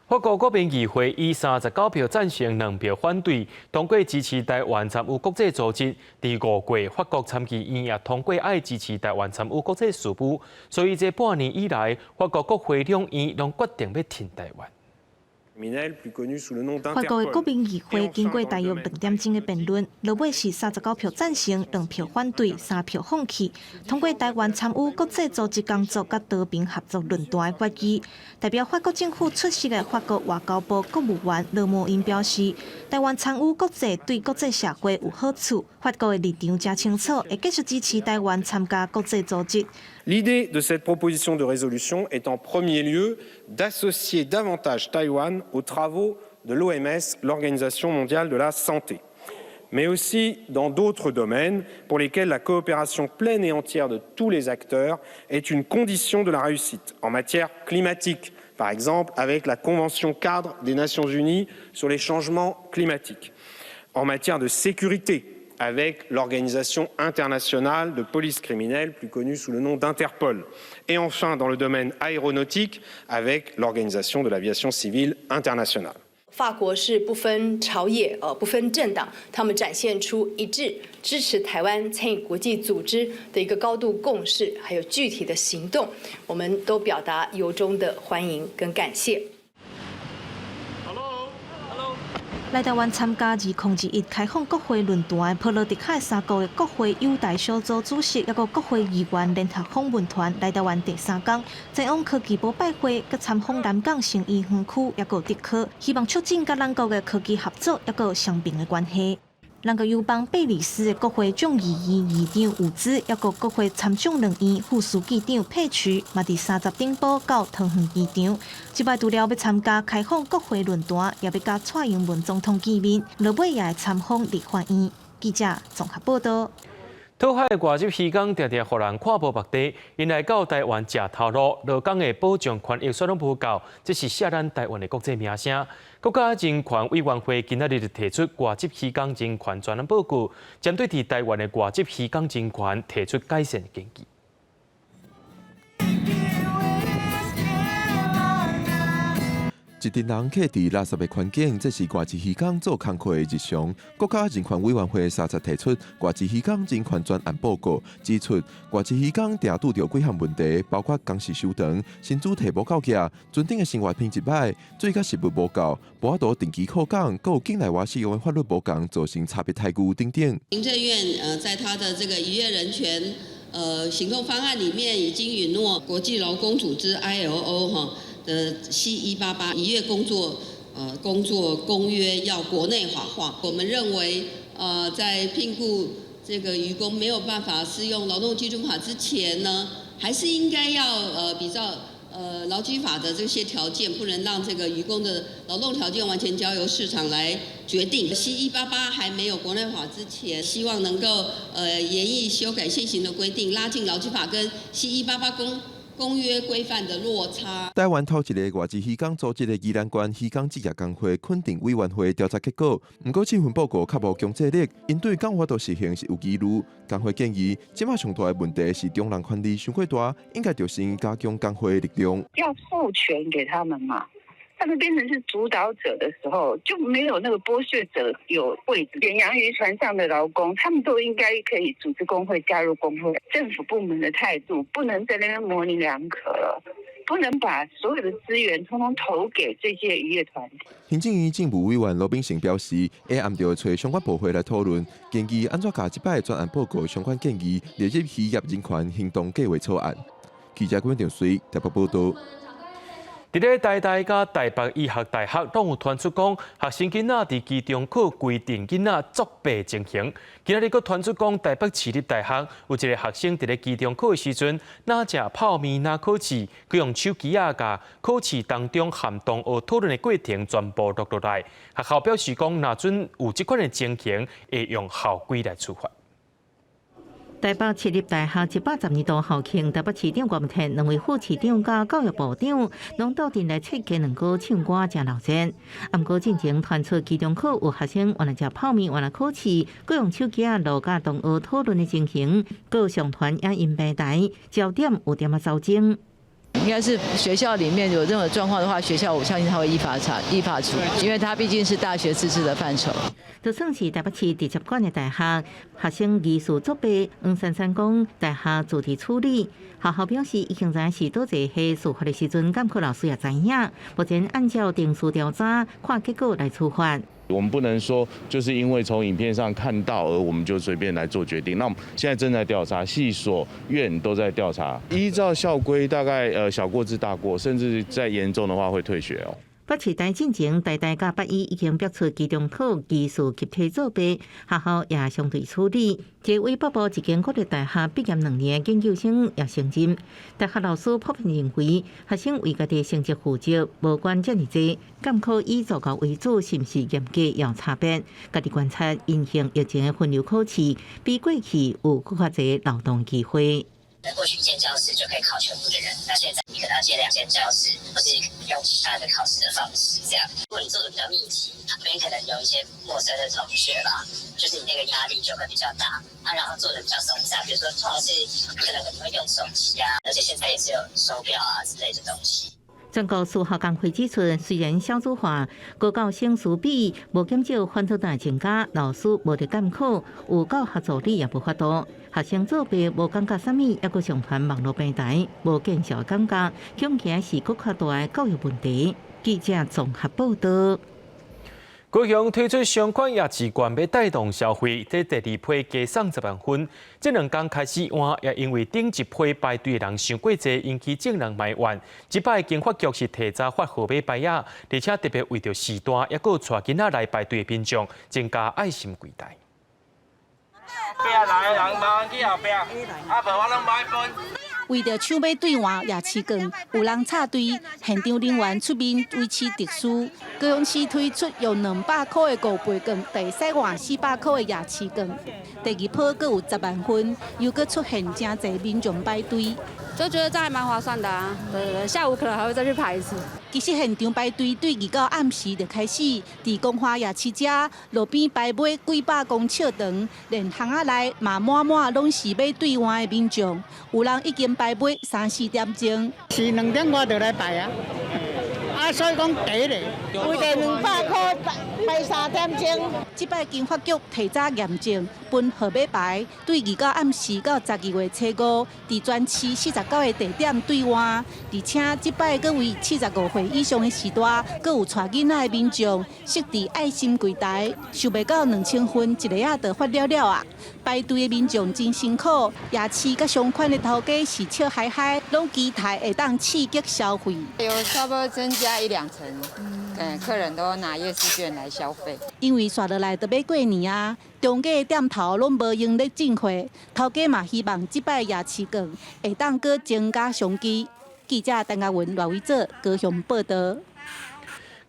法國國民議會以39票贊成、2票反對，通過支持台灣參與國際組織。佇5月，法國參議院也通過愛支持台灣參與國際事務。所以這半年以來，法國國會兩院攏決定欲挺台灣。
法國的國民議會經過大約2點鐘的辯論，落尾是39票贊成、2票反對、3票放棄，通過台灣參與國際組織工作佮和平合作論壇的決議。代表法國政府出席的法國外交部國務員勒莫因表示，台灣參與國際對國際社會有好處，法國的立場誠清楚，會繼續支持台灣參加國際組織。
L'idée de cette proposition de résolution est en premier lieu d'associer davantage Taïwan aux travaux de l'OMS, l'Organisation mondiale de la santé, mais aussi dans d'autres domaines pour lesquels la coopération pleine et entière de tous les acteurs est une condition de la réussite. En matière climatique, par exemple, avec la Convention cadre des Nations unies sur les changements climatiques. En matière de sécurité, avec l'Organisation internationale de police criminelle, plus connue sous le nom d'Interpol. Et enfin, dans le domaine aéronautique, avec l'Organisation de l'aviation civile internationale.
法國是不分朝野，不分政黨，他們展現出一致支持台灣參與國際組織的一個高度共識，還有具體的行動，我們都表達由衷的歡迎跟感謝。
來台灣參加2021開放國會論壇的波羅的海三國的國會友台小組主席，抑閣國會議員聯合訪問團來台灣第三工，前往科技部拜會，佮參訪南港生醫園區，抑閣竹科，希望促進佮咱國的科技合作，抑閣雙邊的關係。咱國友邦貝里斯的國會眾議院議長伍茲，抑閣國會參眾兩院副書記長佩奇，嘛佇30頂晡到桃園機場。這擺除了欲參加開放國會論壇，也欲佮蔡英文總統見面，落尾也會參訪立法院。記者綜合報道。
討海外籍漁工定定予人看無目地，𪜶來到台灣食頭路，勞工的保障權益煞攏無夠，這是卸咱台灣的國際名聲。國家人權委員會今仔日就提出外籍漁工人權專案報告，針對佇台灣的外籍漁工人權提出改善建議。
一陣人客佇垃圾的環境，這是外籍漁工做工課的日常。國家人權委員會30提出外籍漁工人權專案報告，指出外籍漁工定拄著幾項問題，包括工時傷長、薪資提無夠額、船頂的生活品質䆀、水佮食物無夠、無法度定期靠港，閣有境內外適用的法律無仝，造成差別待遇等等。
行政院在他的這個漁業人權
行動方案裡面已經允諾國際勞工組織 ILO 哈的 C188 漁業工作公約要國內法化。我們認為，在聘僱這個漁工沒有辦法適用勞動基準法之前呢，還是應該要比照勞基法的這些條件，不能讓這個漁工的勞動條件完全交由市場來決定。C188還沒有國內法之前，希望能夠研議修改現行的規定，拉近勞基法跟 C188 公約規範的落差。
台灣頭一个外籍漁工組織的宜蘭縣漁工職業工會肯定委員會調查結果，毋過這份報告較無強制力，𪜶對敢有法度實行是有疑慮。工會建議，這馬上大的問題是中人權力傷過大，應該著先加強工會的力量。
要賦權給他們嘛，他們變成是主導者的時候，就沒有那個剝削者有位置。遠洋漁船上的勞工，他們都應該可以組織工會，加入工會。政府部門的態度不能在那邊模棱兩可了，不能把所有的資源通通投給這些漁業團體。
行政院政務委員羅秉成表示，會按著揣相關部會來討論，建議按怎共這擺專案報告相關建議列入漁業人權行動計劃草案。記者關長水台北報道。
佇咧台大佮台北醫學大學，攏有傳出講，學生囡仔佇期中考規定囡仔作弊情形。今仔日閣傳出講，台北市立大學有一个學生佇咧期中考的時陣，若食泡麵若考試，閣用手機仔共考試當中含同學討論的過程全部錄落來。學校表示講，若準有這款的情形，會用校規來處罰。
台北市立大學110年度校慶，台北市長郭文天兩位副市長佮教育部長，攏鬥陣來設計兩個唱歌誠鬧熱。毋過進前傳出期中考有學生原來食泡麵，原來考試，閣用手機仔錄佮同學討論的情形，閣上傳影音平台，焦點有點仔走鐘。
應該是學校裡面有任何狀況的話，學校我相信他會依法查、依法處理，因為他畢竟是大學自治的範疇。
就算是台北市直接管的大學，學生疑似作弊，黃珊珊講大學自治處理。學校表示已經知是佗一个事發的時陣，監考老師也知影，目前按照程序調查，看結果來處罰。
我們不能說就是因為從影片上看到而我們就隨便來做決定。那我們現在正在調查，系所院都在調查。依照校規，大概小過至大過，甚至再嚴重的話會退學哦。
北市大進前，台大佮北醫已經爆出期中考疑似集體作弊，學校也相對處理。這位北部一間國立大學畢業2年的研究生也承認，大學老師普遍認為學生為家己成績負責，無管遮爾濟，監考以助教為主，是毋是嚴格有差別？家己觀察，因應疫情的分流考試，比過去有閣較濟流動機會。
過去一間教室就可以考全部的人，那現在你可能要借兩間教室，或是用其他的考試的方式這樣。如果你做的比較密集，旁邊可能有一些陌生的同學吧，就是你那個壓力就會比較大。啊，然後做的比較鬆散，比如說考試可能你會用手機啊，而且現在也是有手錶啊之類的東西。
全國數學工會指出，雖然少子化、高教生師比無減少，反倒大增加，老師無得監考，有教學助理也無法度。學生作弊無感覺啥物，猶閣上傳網路平台，無見效感覺，恐驚是閣較大的教育問題。記者綜合報道。
高雄推出雙款夜市券，欲帶動消費，這第二批加送10萬分。這兩工開始換，也因為頂一批排隊的人傷過濟，引起眾人埋怨。這擺經發局是提早發號碼牌仔，而且特別為著時段，猶閣帶囡仔來排隊的民眾，增加愛心櫃台。
壁來的人慢去後壁，啊無我攏無愛分。
為著搶買兌換夜市券，有人插隊，現場人員出面維持秩序。高雄市推出用200箍的五倍券，會使換400箍的夜市券。第二波閣有10萬份，又閣出現誠濟民眾排隊，
就覺得這樣還蠻划算的啊！對對對，下午可能還會再去排一次。
其實現場排隊對二九暗時就開始，佇光華夜市遮路邊排尾幾百公尺長，連巷仔內嘛滿滿攏是欲兌換的民眾，有人已經排尾三四點鐘。
是2點外就來排啊，啊
啊，所以講第咧，規個200箍排3點鐘。這擺經發局提早驗證，分號碼牌，對29暗時到12月初5，佇全市49個地點兌換，而且這擺閣為75歲以上的序大，閣有帶囡仔的民眾設置愛心櫃台，想袂到2000份一下仔就發了了啊！排隊的民眾真辛苦，夜市佮商圈的頭家是笑嗨嗨，攏期待會當刺激消費。
有差不多增加一兩成，嗯，客人都拿夜市券來消費。
因為紲落來就欲過年啊，中價的店頭攏無閒咧進貨，頭家嘛希望這擺夜市券會當閣增加商機。記者陳嘉文、賴偉哲高雄報導。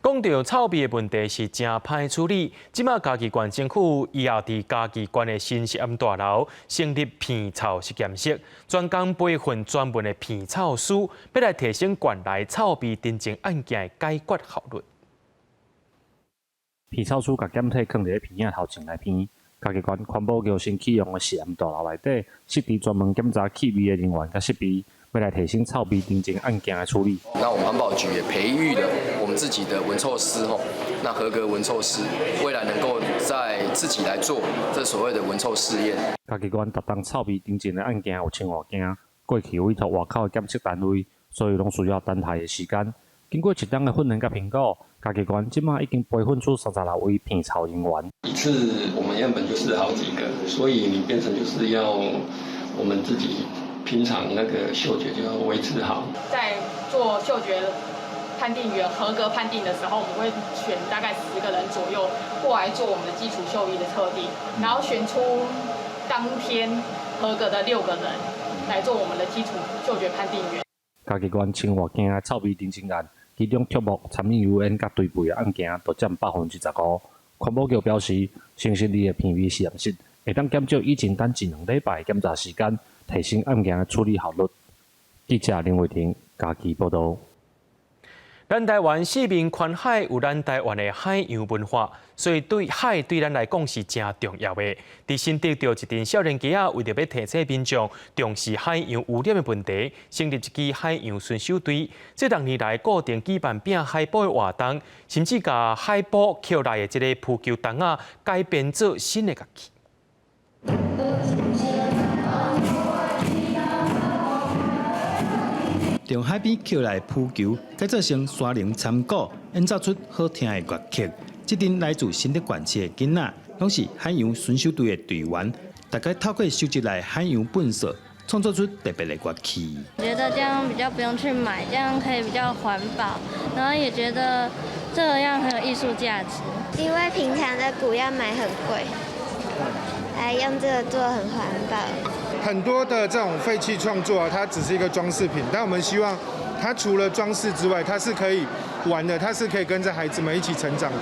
講著臭味的問題是誠歹處理，這馬嘉義縣政府以後佇嘉義縣的新實驗大樓成立鼻臭實驗室，專工培訓專門的鼻臭師，欲來提升縣內臭味偵證案件的解決效率。
鼻臭師共檢體囥佇咧鼻仔頭前來鼻，嘉義縣環保局新啟用的實驗大樓內底設置專門檢查氣味的人員佮設備。欲來提升臭味偵證案件的處理。
那我們環保局也培育了我們自己的聞臭師吼，那合格聞臭師，未來能夠在自己來做這所謂的聞臭試驗。
嘉義縣逐冬臭味偵證的案件有千外件，過去委託外口的檢測單位，所以攏需要等待的時間。經過一冬的訓練佮評估，嘉義縣這馬已經培訓出36位鼻臭人員。
一次我們樣本就是好幾個，所以你變成就是要我們自己。平常那個嗅覺就要維持好。
在做嗅覺判定員合格判定的時候，我們會選大概10個人左右過來做我們的基礎嗅域的測定，然後選出當天合格的六個人來做我們的基礎嗅覺判定員。
嘉義縣千外件的臭味偵證案，其中竹木、柴米油煙佮堆肥的案件都佔15%。環保局表示，新設立的鼻味實驗室會當減少以前等一兩禮拜的檢查時間，提升案件的處理效率。記者林慧婷嘉義報導。
咱台灣四面環海，有咱台灣的海洋文化，所以對海對咱來講是誠重要的。佇新竹著一陣少年家仔，為著欲提醒民眾重視海洋污染的問題，成立一支海洋巡守隊。這兩年來固定舉辦拼海報的活動，甚至共海報抾來的這个浮球筒仔改編做新的樂器。
從海邊抾來浮球，改做成沙龍參鼓，演奏出好聽的樂曲。這陣來自新竹縣市的囡仔，攏是海洋巡守隊的隊員，大家透過收集來海洋糞掃，創作出特別的樂器。
覺得這樣比較不用去買，這樣可以比較環保，然後也覺得這樣很有藝術價值。
因為平常的鼓要買很貴，來用這個做很環保。
很多的這種廢棄創作啊，它只是一個裝飾品，但我們希望它除了裝飾之外，它是可以玩的，它是可以跟着孩子們一起成長的。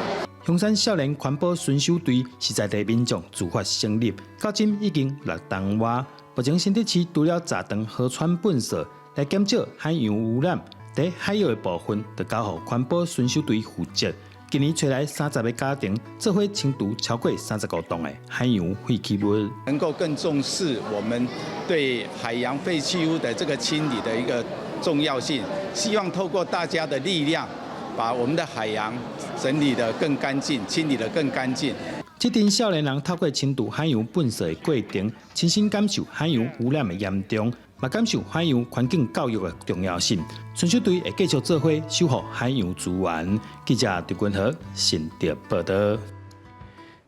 香山少年環保巡守隊是在地民眾自發成立，到今已經六冬外。目前新竹市除了鍘斷河川糞掃來減少海洋污染，佇海洋的部分就交予環保巡守隊負責。今年揣來30個家庭，做伙清除超過35噸的海洋廢棄物，
能夠更重視我們對海洋廢棄物的這個清理的一個重要性。希望透過大家的力量，把我們的海洋整理得更乾淨，清理得更乾淨。
這陣少年人透過清除海洋糞掃的過程，親身感受海洋污染的嚴重，嘛感受海洋環境教育的重要性。巡守隊會繼續做伙守護海洋資源。記者陳君和新竹報導。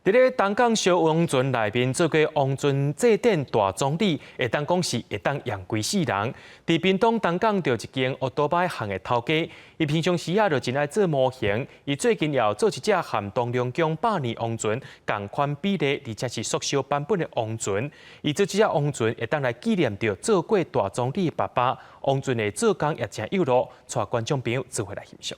佇咧東港燒王船內面做過王船祭典大總理，會當講是會當揚規世人。佇屏東東港著一間烏多擺行的頭家，伊平常時仔就真愛做模型。伊最近也做一隻和東龍宮百年王船仝款比例，而且是縮小版本的王船。伊做這隻王船會當來紀念著做過大總理的爸爸。王船的做工也誠幼路，帶觀眾朋友做伙來欣賞。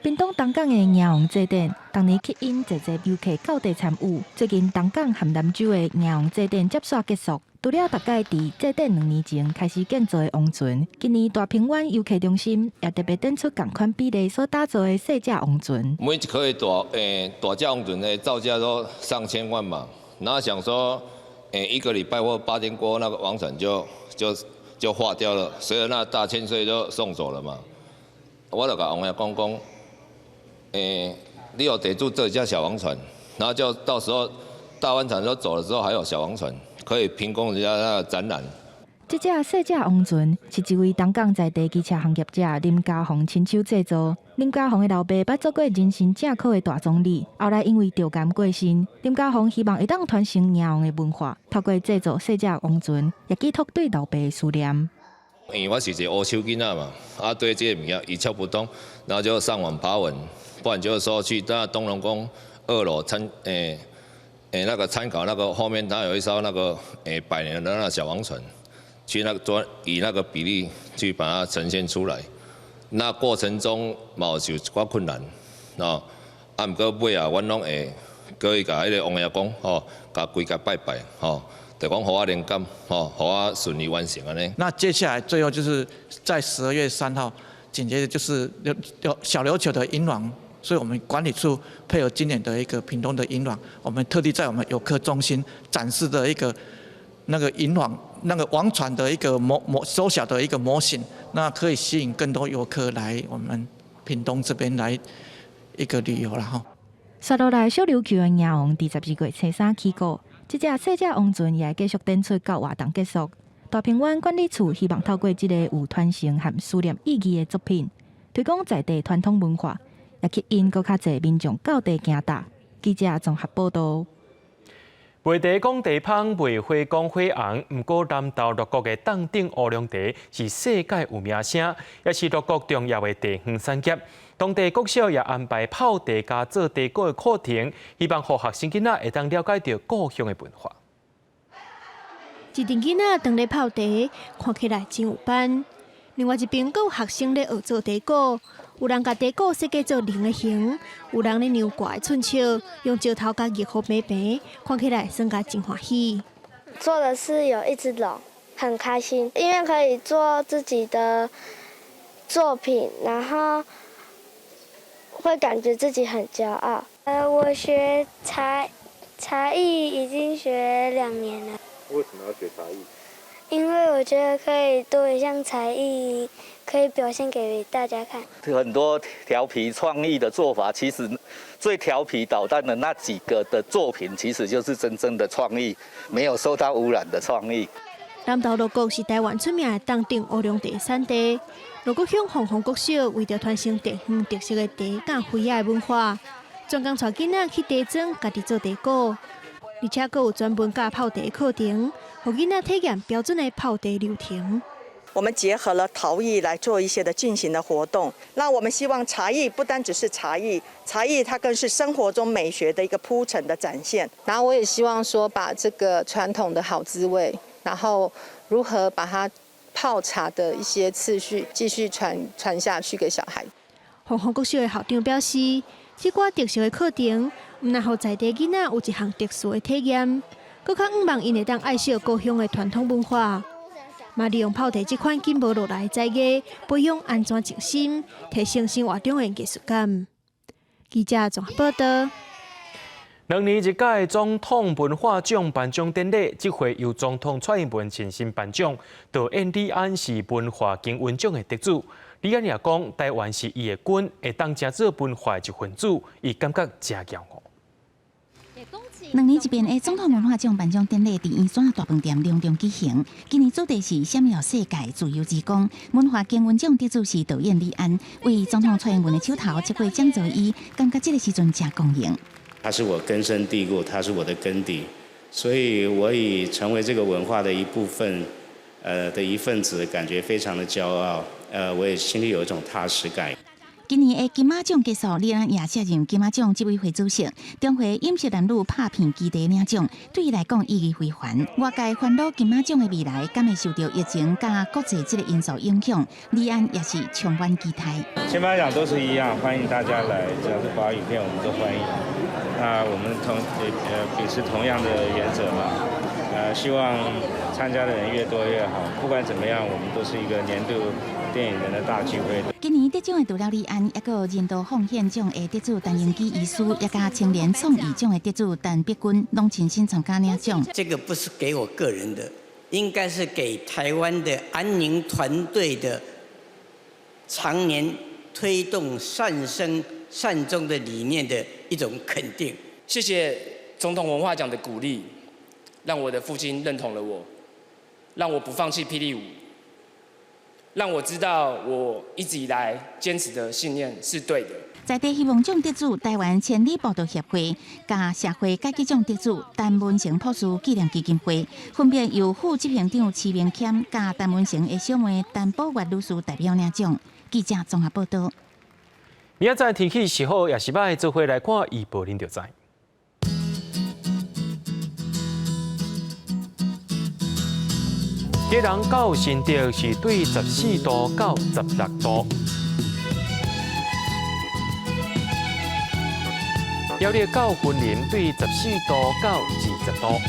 屏東東港的迎王祭典，逐年吸引濟濟遊客到地參與。最近東港和南州的迎王祭典接煞結束，除了逐屆佇祭典2年前開始建造的王船，今年大平灣遊客中心也特別展出仝款比例所打造的細隻王船。
每一顆大大隻王船的造價都上千萬嘛，然後想說一個禮拜或8天過後，那個王船就化掉了，所以那大千歲就送走了嘛。我就共王爺講講，你予地主做一隻小王船，然後就到時候大帆船都走了之後，還有小王船可以憑空人家那個展覽。
這隻細隻王船是一位東港在地機車行業者林家宏親手製造。林家宏的老爸捌做過人生正好的大總理，後來因為著癌過身。林家宏希望會當傳承迎王的文化，透過製造細隻王船，也寄託對老爸的思念。
因為我是一個烏手囡仔嘛，啊對這個物件一竅不通，然後就上網爬文，不然就是說去那東隆宮二樓參那個參考那個後面，他有一艘那個百年的那個小王船。去那個做以那個比例去把它呈現出來，那過程中嘛有一寡困難，哦，啊，毋過尾啊，阮攏會閣去共彼个王爺公，吼，共規家拜拜，吼，就講予我靈感，吼，予我順利完成按呢。
那接下來最後就是在12月3號，緊接着就是小琉球的迎王，所以我們管理處配合今年的一個屏東的迎王，我們特地在我們遊客中心展示的一個那個迎王。那個王船的一個模縮小的一個模型，那可以吸引更多遊客來我們屏東這邊來一個旅遊啦吼。
紲落來小琉球的迎王，佇12月初三起鼓，這隻細隻王船也會繼續展出到活動結束。大鵬灣管理處希望透過這個有傳承和思念意義的作品，推廣在地傳統文化，也吸引閣較濟民眾到地行踏。記者綜合報道。
賣茶講茶芳，賣花講花紅。毋過南投鹿谷的凍頂烏龍茶是世界有名聲，也是鹿谷重要的地方產業。當地國小也安排泡茶佮做茶果的課程，希望予學生囡仔會當了解著故鄉的文化。
一陣囡仔當咧泡茶，看起來真有班。另外一邊，閣有學生咧學做茶果，有人共茶果設計做龍的形，有人咧量掛寸尺，用石頭共捏予平平，看起來耍甲真歡喜。
做的是有一隻龍，很開心，因為可以做自己的作品，然後會感覺自己很驕傲。
我學茶藝已經學2年了。
為什麼要學茶藝？
因為我覺得可以多一項才藝，可以表現給大家看。
很多調皮創意的做法，其實最調皮搗蛋的那幾個的作品，其實就是真正的創意，沒有受到污染的創意。
南投鹿谷是台灣出名的凍頂烏龍茶產地，鹿谷鄉鳳凰國小為著傳承地方特色的茶佮花仔的文化，專工帶囡仔去茶莊家己做茶果，而且閣有專門教泡茶課程，予囡仔體驗標準的泡茶流程。
我們結合了陶藝來做一些的進行的活動，那我們希望茶藝不單只是茶藝，茶藝它更是生活中美學的一個鋪陳的展現。
然後我也希望說，把這個傳統的好滋味，然後如何把它泡茶的一些次序繼續傳下去給小孩。
鳳凰國小的校長表示，這寡特色的課程，毋但予在地囡仔有一項特殊的體驗，閣較向望𪜶會當愛惜故鄉的傳統文化，嘛利用泡茶這款緊無落來的才藝，培養安怎靜心，提升生活中的藝術感。記者綜合報道。
2年一屆總統文化獎頒獎典禮，這回由總統蔡英文親身頒獎。導演李安是文化金雲獎的得主。李安也講，台灣是伊的根，會當成做文化的一份子，伊感覺誠驕傲。
兩年一遍的總統文化獎頒獎典禮，佇圓山大飯店隆重舉行。今年主題是閃耀世界，自由之光。文化金雲獎得主是導演李安，為總統蔡英文的手頭接過獎座，伊感覺這個時陣誠光榮。
它是我根深蒂固，它是我的根底，所以我以成為這個文化的一部分，的一份子，感覺非常的驕傲。我也心裡有一種踏實感。
今年的金馬獎結束，李安也卸任金馬獎執委會主席，中華影視男女拍片基地領獎，對伊來講意義非凡。外界煩惱金馬獎的未來，敢會受著疫情佮國際這个因素影響？李安也是充滿期待。
金馬獎都是一樣，歡迎大家來，只要是華語片，我們都歡迎。那我們秉持同樣的原則嘛，希望參加的人越多越好。不管怎麼樣，我們都是一個年度電影人的大聚會。
今年得獎的除了李安，抑閣有人道奉獻獎的得主陳榮基醫師，也佮青年創意獎的得主陳碧君，攏親身參加領獎。
這個不是給我個人的，應該是給台灣的安寧團隊的常年推動善生善終的理念的一種肯定。
謝謝總統文化獎的鼓勵，讓我的父親認同了我，讓我不放棄霹靂舞，讓我知道我一直以來堅持的信念是對的。
在地希望獎得主台灣千里步道協會，佮社會改革獎得主陳文成博士紀念基金會，分別由副執行長徐明謙佮陳文成的小妹陳寶月女士代表領獎。記者綜合報道。
明仔載天氣是好抑是䆀，做伙來看預報，恁就知。基隆到新竹是對14度到16度。苗栗到雲林對14度到20度。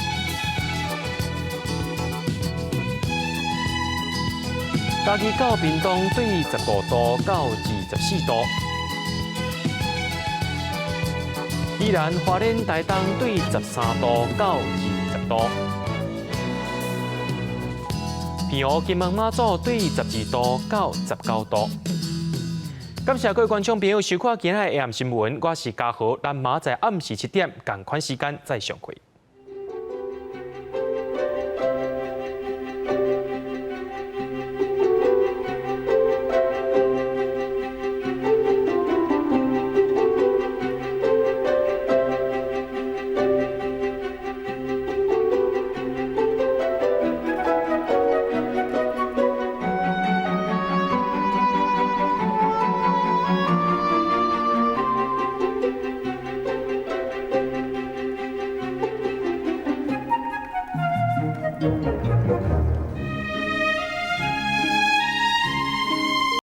嘉義到屏東對15度到24度。宜蘭花蓮台東對13度到20度。澎湖金門馬祖對12度到19度。感謝各位觀眾朋友收看今仔的 AM 新聞，我是嘉豪，咱明仔載暗時7點仝款時間再相會。